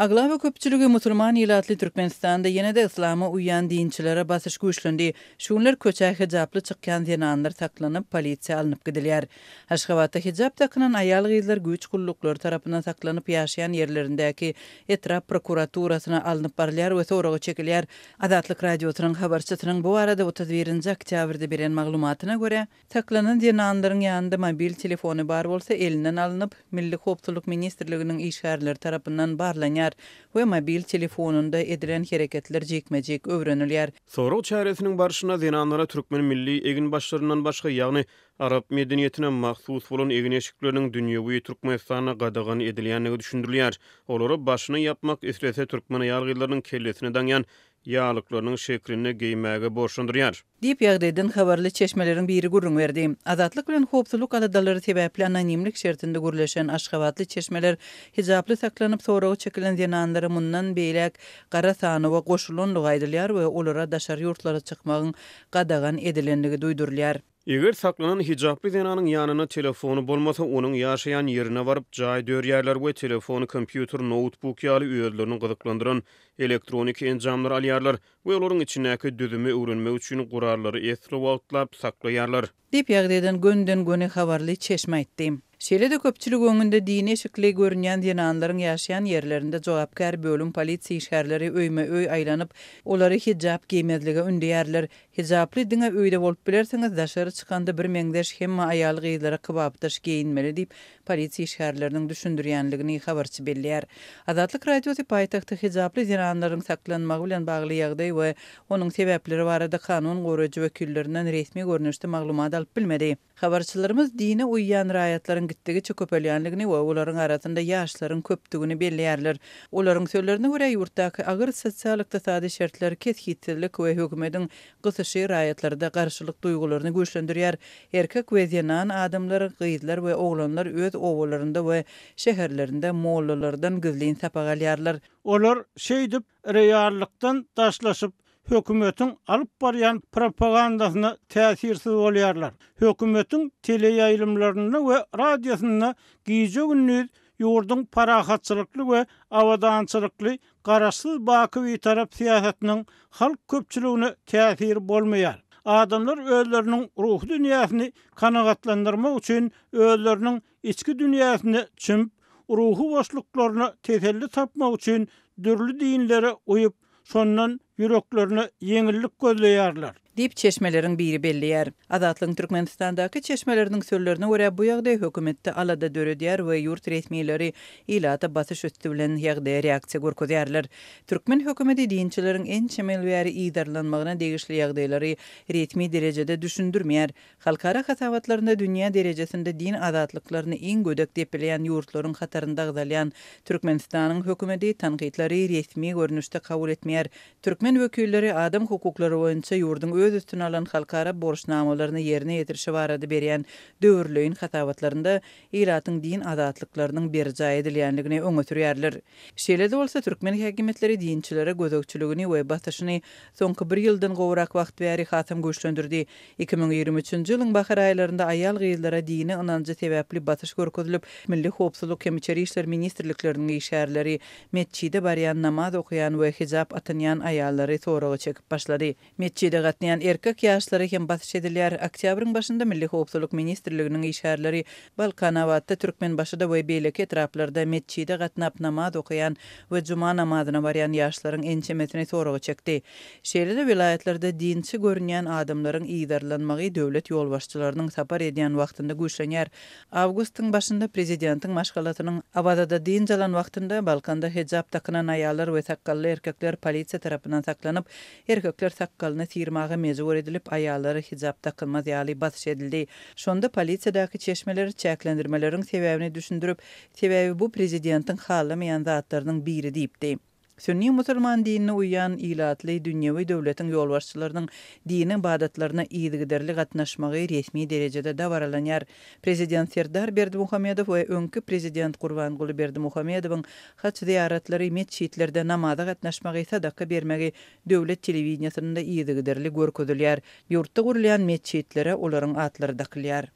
Aglaba köpçüligi musulman ilatly Türkmenistanda ýene-de yslama uýýan dinçilere basyş güýçlendi. Şu günler köçä hijaply çykýan zenanlar saklanyp, polisiýa alnyp gidilýär. Aşgabatda hijap dakynan aýal-gyzlar güýç gulluklary tarapyndan saklanyp, ýaşaýan ýerlerindäki etrap prokuraturasyna alnyp barylýar we soraga çekilýär. Azatlyk Radiosynyň habarçysynyň bu barada 31-nji oktýabrda beren maglumatyna görä, Saklanan zenanlaryň ýanynda mobil telefony bar bolsa, elinden alnyp, Milli howpsuzlyk ministrliginiň işgärleri tarapyndan barlanýar we mobil telefonynda edilen hereketler jikme-jik öwrenilýär. Sorag çäresiniň barşynda zenanlara türkmen milli eginbaşlaryndan başga, ýagny arap medeniýetine mahsus bolan egin-eşikleriniň dünýewi Türkmenistanda gadagan edilýändigi düşündirilýär. Olara başyny ýapmak islese türkmen aýal-gyzlarynyň kellesine daňýan ýaglyklarynyň şeklinde geýmäge borçlandyrýar. Diýip, ýagdaýdan habarly çeşmeleriň biri gürrüň berdi. Azatlyk bilen howpsuzlyk aladalary sebäpli anonimlik şertinde gürleşen aşgabatly çeşmeler hijaply saklanyp soraga çekilen zenanlara mundan beýläk gara sanawa goşulandygy aýdylýar we olara daşary ýurtlara çykmagyň gadagan edilendigi duýdurylýar. Eger saklanan hijaply zenanyň ýanynda telefony bolmasa, onuň ýaşaýan ýerine baryp, jaý dörýärler we telefon, kompýuter, noutbuk ýaly özlerini gyzyklandyran elektroniki enjamlary alýarlar we olaryň içindäki düzümi öwrenmek üçin gurallary esli wagtlap saklaýarlar. Diýip, ýagdaýdan gönden-göni habarly çeşme aýtdy. Şeýle-de köpçülik öňünde dini eşikli görünýän zenanlaryň ýaşaýan ýerlerinde jogapkär bölüm polisiýa işgärleri öýme-öý aýlanyp, olary hijap geýmezlige ündeýärler. Hijaply diňe öýde bolup bilersiňiz, daşary çykanda birmeňzeş hemme aýal-gyzlara kybapdaş geýinmeli diýip, polisiýa işgärleriniň düşündirýänligini habarçy belleýär. Azatlyk Radiosy paýtagtda hijaply zenanlaryň saklanmagy bilen bagly ýagdaý we onuň sebäpleri barada kanun goraýjy wekillerinden resmi görnüşde maglumat alyp bilmedi. Habarçylarymyz dine uýýan raýatlaryň gitdigiçe köpelýänligini we olaryň arasynda ýaşlaryň köpdügini belleýärler. Olaryň sözlerine görä, ýurtdaky agyr sosial-ykdysady şertler, kesgitsizlik we hökümetiň gysyşy raýatlarda garşylyk duýgularyny güýçlendirýär. Erkek we zenan adamlar, gyzlar we oglanlar öz obalarynda we şäherlerinde mollalardan gizlin sapak alýarlar. Olar şeýdip reallykdan daşlaşyp, hökümetiň alyp barýan propagandasyna täsirsiz bolýarlar. Hökümetiň teleýaýlymlarynda we radiosynda gije-gündiz ýurduň parahatçylykly we abadançylykly Garaşsyz baky Bitarap syýasatynyň halk köpçüligine täsiri bolmaýar. Adamlar özleriniň ruhy dünýäsini kanagatlandyrmak üçin özleriniň içki dünýäsine çümüp, ruhy boşluklaryna teselli tapmak üçin dürli dinlere uýup, Şondan ýüreklerine ýeňillik gözleýärler. Diýip, çeşmeleriň biri belleýär. Azatlygyň Türkmenistandaky çeşmeleriniň sözlerine görä, bu ýagdaý hökümetde alada döredýär we ýurt resmileri ilata basyş üsti bilen ýagdaýa reaksiýa görkezýärler. Türkmen hökümeti dinçileriň ençeme ýyl bäri yzarlanmagyna degişli ýagdaýlary resmi derejede düşündirmeýär. Halkara hasabatlarynda dünýä derejesinde din azatlyklaryny iň gödek depeleýän ýurtlaryň hatarynda agzalýan Türkmenistanyň hökümeti tankytlary resmi görnüşde kabul etmeýär. Türkmen wekilleri adam hukuklary boýunça ýurduň öz üstüne alan halkara borçnamalaryny ýerine ýetirişi barada berýän döwürleýin hasabatlarynda ilatyň din azatlyklarynyň berjaý edilýänligini öňe sürýärler. Şeýle-de bolsa, türkmen häkimiýetleri dinçilere gözegçiligini we basyşyny soňky bir ýyldan gowrak wagt bäri hasam güýçlendirdi. 2023-nji ýylyň bahar aýlarynda aýal-gyzlara dini ynanjy sebäpli basyş görkezilip, Milli howpsuzlyk hem Içeri işler ministrlikleriniň işgärleri metjide barýan namaz okaýan we hijap atynýan aýallary soraga çekip başlady. Metjide gatnaýan erkek ýaşlara hem basyş edilýär. Oktýabryň başynda Milli howpsuzlyk ministrliginiň işgärleri Balkanabatda, Türkmenbaşyda we beýleki etraplarda metjide gatnap namaz okaýan we juma namazyna barýan ýaşlaryň ençemesini soraga çekdi. Şeýle-de welaýatlarda dinçi görünýän adamlaryň yzarlanmagy döwlet ýolbaşçylarynyň sapar edýän wagtynda güýçlenýär. Awgustyň başynda prezidentiň maşgalasynyň Awazada dynç alan wagtynda Balkanda hijap dakynan aýallar we sakgally erkekler polisiýa tarapyndan saklanyp, erkekler sakgalyny syrmaga mejbur edilip, aýallara hijap dakynmaz ýaly basyş edildi. Şonda polisiýadaky çeşmeler çäklendirmeleriň sebäbini düşündirip, sebäbi bu prezidentiň halamaýan zatlarynyň biri diýipdi. Sünni musulman dinine uýýan ilatly dünýewi döwletiň ýolbaşçylarynyň dini ybadatlaryna yzygiderli gatnaşmagy resmi derejede dabaralanýar. Prezident Serdar Berdimuhamedow we öňki prezident Gurbanguly Berdimuhamedowyň haç zyýaratlary, metjitlerde namaza gatnaşmagy, sadaka bermegi döwlet telewideniýesinde yzygiderli görkezilýär. Ýurtda gurulýan metjitlere olaryň atlary dakylýar.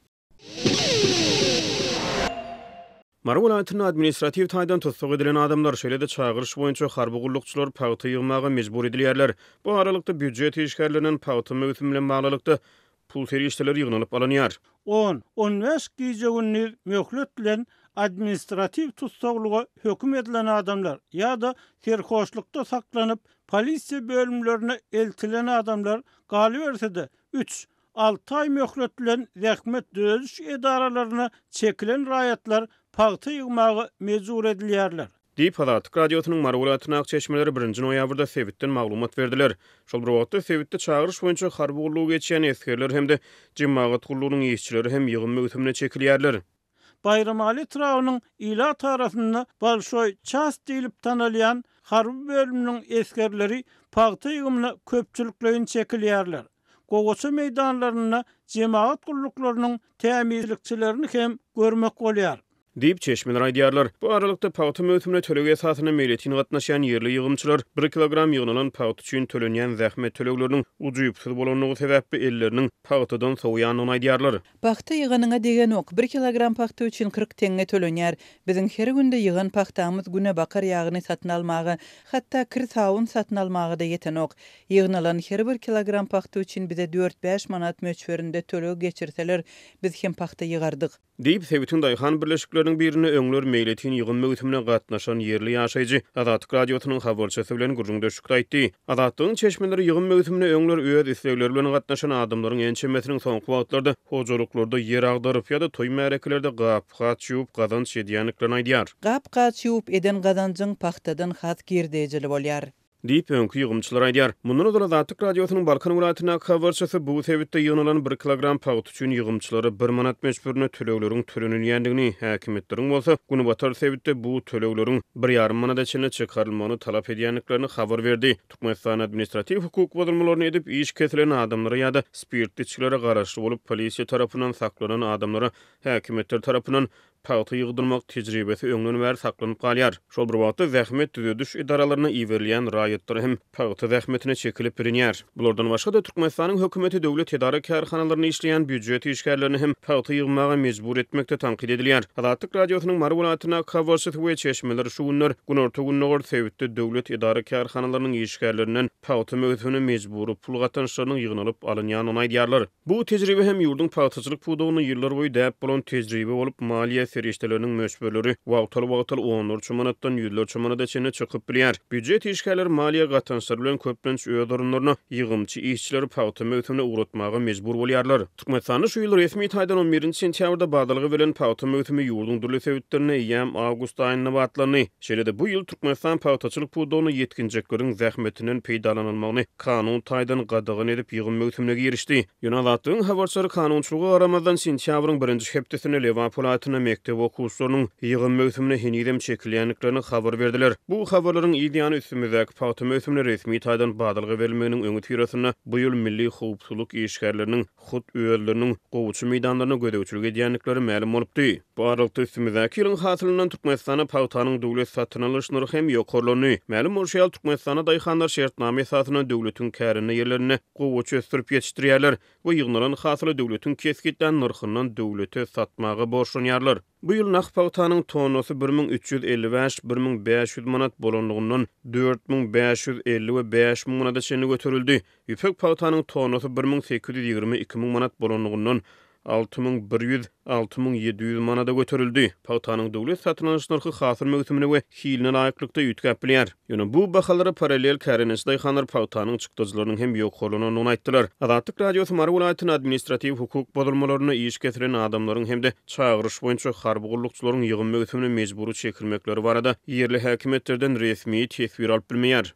Mary welaýatynda administratiw taýdan tussag edilen adamlar, şeýle-de çagyryş boýunça harby gullukçylar pagta ýygmaga mejbur edilýärler. Bu aralykda, býujet işgärlerinden pagta möwsümi bilen baglylykda pul serişdeleri ýygnalyp alynýar. On, on bäş gije-gündiz möhlet bilen administratiw tussaglyga höküm edilen adamlar ýa-da serhoşlukda saklanyp, polisiýa bölümlerine eltilen adamlar, galyberse-de, üç, alty aý möhlet bilen zähmet düzediş edaralaryna çekilen raýatlar pagta ýygmaga mejbur edilýärler. Diýip, Azatlyk Radiosynyň Mary welaýatyndaky çeşmeleri birinji noýabrda sebitden maglumat berdiler. Şol bir wagtda, sebitde çagyryş boýunça harby gullugy geçýän esgerler hem-de jemagat gullugynyň işçileri hem ýygym möwsümine çekilýärler. Baýramaly etrabynyň ilat arasynda Bolşoý çast diýlip tanalýan harby bölüminiň esgerleri pagta ýygymyna köpçülikleýin çekilýärler. Gowaça meýdanlarynda jemagat gulluklarynyň tämizlikçilerini hem görmek bolýar. Diýip, çeşmeler aýdýarlar. Bu aralykda, pagta möwsümine töleg esasynda meýletin gatnaşýan ýerli ýygymçylar bir kilogram ýygnalan pagta üçin tölenýän zähmet tölegleriniň ujypsyz bolandygy sebäpli elleriniň pagtadan sowaýandygyny aýdýarlar. Pagta ýyganyňa degenok. Bir kilogram pagta üçin 40 teňňe tölenýär. Biziň her günde ýygan pagtamyz günebakar ýagyny satyn almaga, hatda kir sabyn satyn almaga-da ýetenok. Ýygnalan her bir kilogram pagta üçin bize dört-bäş manat möçberinde töleg geçirseler, biz hem pagta ýygardyk. Diýip, sebitiň daýhan birleşikleriniň birinde öňler meýletin ýygym möwsümine gatnaşan ýerli ýaşaýjy Azatlyk Radiosynyň habarçysy bilen gürrüňdeşlikde aýtdy. Azatlygyň çeşmeleri ýygym möwsümine öňler öz islegleri bilen gatnaşan adamlaryň ençemesiniň soňky wagtlarda hojalyklarda ýer agdaryp ýa-da toý-märekelerde gap-gaç ýuwup gazanç edýändiklerini aýdýar. Gap-gaç ýuwup eden gazanjyň pagtadan has girdejili bolýar. Diýip, öňki ýygymçylar aýdýar. Mundan ozal Azatlyk Radiosynyň Balkan welaýatyndaky habarçysy bu sebitde ýygnalan bir kilogram pagta üçin ýygymçylara bir manat möçberinde tölegleriň tölenilýändigini, häkimiýetleriň bolsa günbatar sebitde bu tölegleriň bir ýarym manada çenli çykarylmagyny talap edýändiklerini habar berdi. Türkmenistanda administratiw hukuk bozulmalaryny edip, iş kesilen adamlara ýa-da spirtli içgilere garaşly bolup, polisiýa tarapyndan saklanan adamlara häkimiýetler tarapyndan Pagta ýygdyrmak tejribesi öňden bäri saklanyp galýar. Şol bir wagtda zähmet düzediş edaralaryna iberilýän raýatlar hem pagta zähmetine çekilip bilinýär. Bulardan başga-da, Türkmenistanyň hökümeti döwlet edara-kärhanalarynda işleýän býujet işgärlerini hem pagta ýygmaga mejbur etmekde tankyt edilýär. Azatlyk Radiosynyň Mary welaýatyndaky habarçysy we çeşmeleri şu günler günorta-gündogar sebitde döwlet edara-kärhanalarynyň işgärlerinden pagta möwsümine mejbury pul gatançlarynyň ýygnalyp alynýandygyny aýdýarlar. Bu tejribe hem ýurduň pagtaçylyk pudagynda ýyllarboýy däp bolan tejribe bolup, maliýe serişdeleriniň möçberleri wagtal-wagtal onlarça manatdan ýüzlerçe manada çenli çykyp bilýär. Býujet işgärleri maliýe gatançlary bilen köplenç öz orunlaryna ýygymçy işçileri pagta möwsümine ugratmaga mejbur bolýarlar. Türkmenistanda şu ýyl resmi taýdan on birinji sentýabrda badalga beren pagta möwsümi ýurduň dürli sebitlerinde eýýäm awgust aýynda batlandy. Şeýle-de bu ýyl Türkmenistan pagtaçylyk pudagynda ýetginjekleriň zähmetinden peýdalanylmagyny kanun taýdan gadagan edip ýygym möwsümine girişdi. Ýöne Azatlygyň habarçylary kanunçylyga garamazdan sentýabryň birinji hepdesinde Lebap welaýatynda mekdep okuwçylarynyň ýygym möwsümine henizem çekilýändiklerini habar berdiler. Bu habarlaryň yz ýany üstümizdäki pagta möwsümine resmi taýdan badalga berilmeginiň öňüsyrasynda bu ýyl milli howpsuzlyk işgärleriniň hut özleriniň gowaça meýdanlaryna gözegçilik edýändikleri mälim bolupdy. Bu aralykda, üstümizdäki ýylyň hasylyndan Türkmenistanda pagtanyň döwlet satyn alyş nyrhy hem ýokarlandy. Mälim bolşy ýaly, Türkmenistanda daýhanlar şertnama esasynda döwletiň kärende ýerlerinde gowaça ösdürip ýetişdirýärler we ýygnalan hasyly döwletiň kesgitlän nyrhyndan döwlete satmaga borçlanýarlar. Bu ýyl nah pagtanyň tonnasy 1355, 1500 manat bolanlygyndan 4550 we 5000 manada çenli göterildi. Ýüpek pagtanyň tonnasy 1820, 2000 manat bolanlygyndan 6100, 6700 manada göterildi. Pagtanyň döwlet satyn alyş nyrhy hasyl möwsümine we hiline laýyklykda üýtgäp bilýär. Ýöne bu bahalara parallel kärendeçi daýhanlar pagtanyň çykdajylarynyň hem ýokarlanandygyny aýtdylar. Azatlyk Radiosy Mary welaýatynda administratiw hukuk bozulmalarynda iş kesilen adamlaryň hem-de çagyryş boýunça harby gullukçylaryň ýygym möwsümine mejbury çekilmekleri barada ýerli häkimiýetlerden resmi teswir alyp bilmeýär.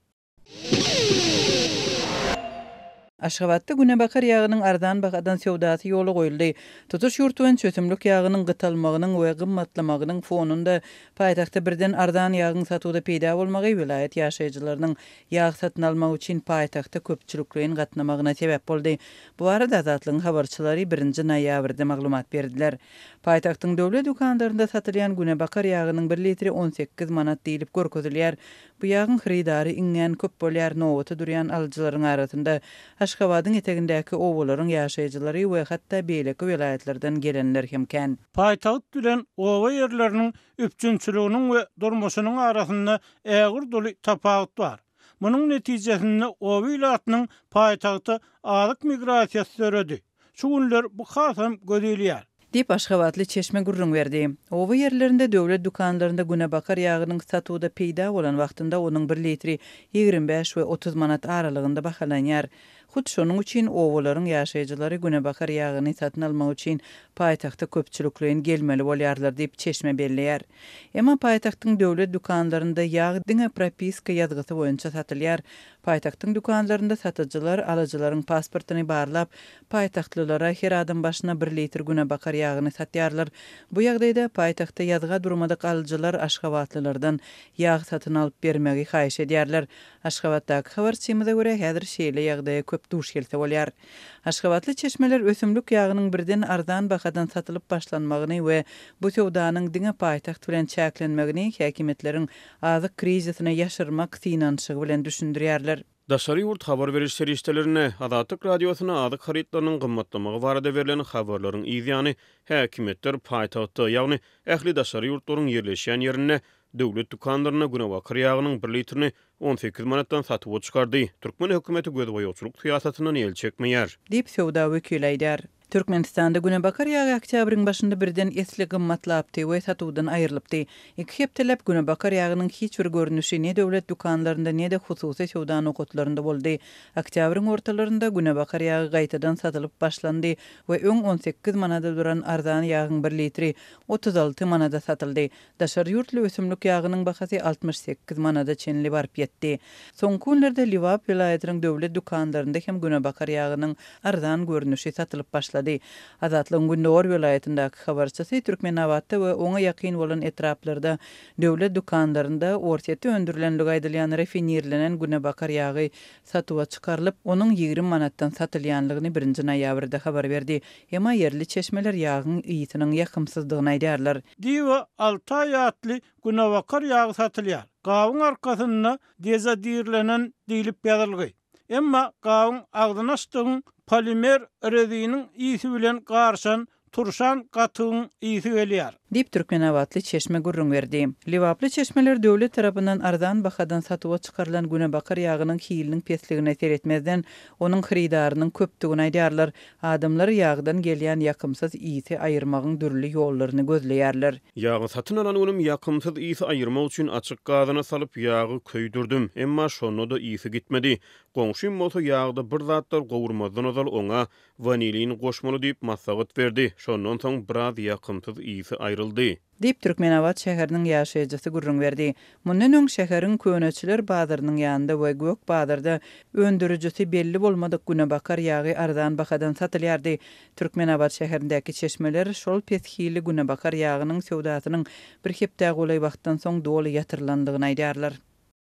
Aşgabatda günebakar ýagynyň arzan bahadan söwdasy ýola goýuldy. Tutuş ýurt boýunça ösümlik ýagynyň gytalmagynyň we gymmatlamagynyň fonunda paýtagtda birden arzan ýagyň satuwda peýda bolmagy welaýat ýaşaýjylarynyň ýag satyn almak üçin paýtagta köpçülikleýin gatnamagyna sebäp boldy. Bu barada Azatlygyň habarçylary birinji noýabrda maglumat berdiler. Paýtagtyň döwlet dükanlarynda satylýan günebakar ýagynyň bir litri 18 manat diýlip görkezilýär. Bu ýagyň hyrydary iňňän köp bolýar, nobata durýan alyjylaryň arasynda. Aşgabadyň etegindäki obalaryň ýaşaýjylary we hatda beýleki welaýatlardan gelenler hem kän. Paýtagt bilen oba ýerleriniň üpjünçiliginiň we durmuşynyň arasynda ägirt uly tapawut bar. Munuň netijesinde oba ilatynyň paýtagta azyk migrasiýasy döredi. Şu günler bu hasam göz ilýär. Diýip, aşgabatly çeşme gürrüň berdi. Oba ýerlerinde döwlet dükanlarynda günebakar ýagynyň satuwda peýda bolan wagtynda onuň bir litri 25 we 30 manat aralygynda bahalanýar. Hut şonuň üçin obalaryň ýaşaýjylary günebakar ýagyny satyn almak üçin paýtagta köpçülikleýin gelmeli bolýarlar diýip, çeşme belleýär. Emma paýtagtyň döwlet dükanlarynda ýag diňe propiska ýazgysy boýunça satylýar. Paýtagtyň dükanlarynda satyjylar alyjylaryň pasportyny barlap, paýtagtlylara her adam başyna bir litr günebakar ýagyny satýarlar. Bu ýagdaýda paýtagtda ýazga durmadyk alyjylar aşgabatlylardan ýag satyn alyp bermegi haýyş edýärler. Aşgabatdaky habarçymyza görä, häzir şeýle ýagdaýa köp duş gelse bolýar. Aşgabatly çeşmeler ösümlik ýagynyň birden arzan bahadan satylyp başlanmagyny we bu söwdanyň diňe paýtagt bilen çäklenmegini häkimiýetleriň azyk krizisini ýaşyrmak synanyşygy bilen düşündirýärler. Daşary ýurt habar beriş serişdelerinde, Azatlyk Radiosyna azyk harytlarynyň gymmatlamagy barada berlen habarlaryň yz ýany, häkimiýetler paýtagtda, ýagny ähli daşary ýurtlaryň ýerleşýän ýerinde döwlet dükanlarynda günebakar ýagynyň bir litrini 18 manatdan satuwa çykardy. Türkmen hökümeti gözboýagçylyk syýasatyndan el çekmeýär. Diýip, söwda wekili aýdýar. Türkmenistanda günebakar ýagy oktýabryň başynda birden esli gymmatlapdy we satuwdan aýrylypdy. Iki hepdeläp günebakar ýagynyň hiç bir görnüşi ne döwlet dükanlarynda, ne-de hususy söwda nokatlarynda boldy. Oktýabryň ortalarynda günebakar ýagy gaýtadan satylyp başlandy we öň 18 manada duran arzan ýagyň bir litri 36 manada satyldy. Daşary ýurtly ösümlik ýagynyň bahasy 68 manada çenli baryp ýetdi. Soňky günlerde Lebap welaýatynyň döwlet dükanlarynda hem günebakar ýagynyň arzan görnüşi satylyp başlady. Azatlygyň gündogar welaýatyndaky habarçysy Türkmenabatda we oňa ýakyn bolan etraplarda döwlet dükanlarynda Orsýetde öndürilenligi aýdylýan rafinirlenen günebakar ýagy satuwa çykarylyp, onuň 20 manatdan satylýanlygyny birinji noýabrda habar berdi. Emma ýerli çeşmeler ýagyň ysynyň ýakymsyzdygyny aýdýarlar. Diwa Altaý atly günebakar ýagy satylýar. Gabyň arkasynda dezodirlenen diýlip ýazylgy. Emma gabyň agzyny açdygyň polimer reziniň ysy bilen garyşan turşan gatygyň ysy gelýär. Diýip, türkmenabatly çeşme gürrüň berdi. Lebaply çeşmeler döwlet tarapyndan arzan bahadan satuwa çykarylan günebakar ýagynyň hiliniň pesligine seretmezden, onuň hyrydarynyň köpdügini aýdýarlar. Adamlar ýagdan gelýän ýakymsyz ysy aýyrmagyň dürli ýollaryny gözleýärler. Ýagy satyn alan günüm ýakymsyz ysy aýyrmak üçin açyk gazana salyp, ýagy köýdürdim. Emma şonda-da ysy gitmedi. Goňşym bolsa ýagda bir zatlar gowurmazdan ozal oňa wanilin goşmaly diýip maslahat berdi. Şondan soň biraz ýakymsyz ysy aýryldy. Diýip, Türkmenabat şäheriniň ýaşaýjysy gürrüň berdi. Mundan öň şäheriň Köneçiler bazarynyň ýanynda we Gök bazarda öndürijisi belli bolmadyk günebakar ýagy arzan bahadan satylýardy. Türkmenabat şäherindäki çeşmeler şol pes hilli günebakar ýagynyň söwdasynyň bir hepdä golaý wagtdan soň doly ýatyrylandygyny aýdýarlar.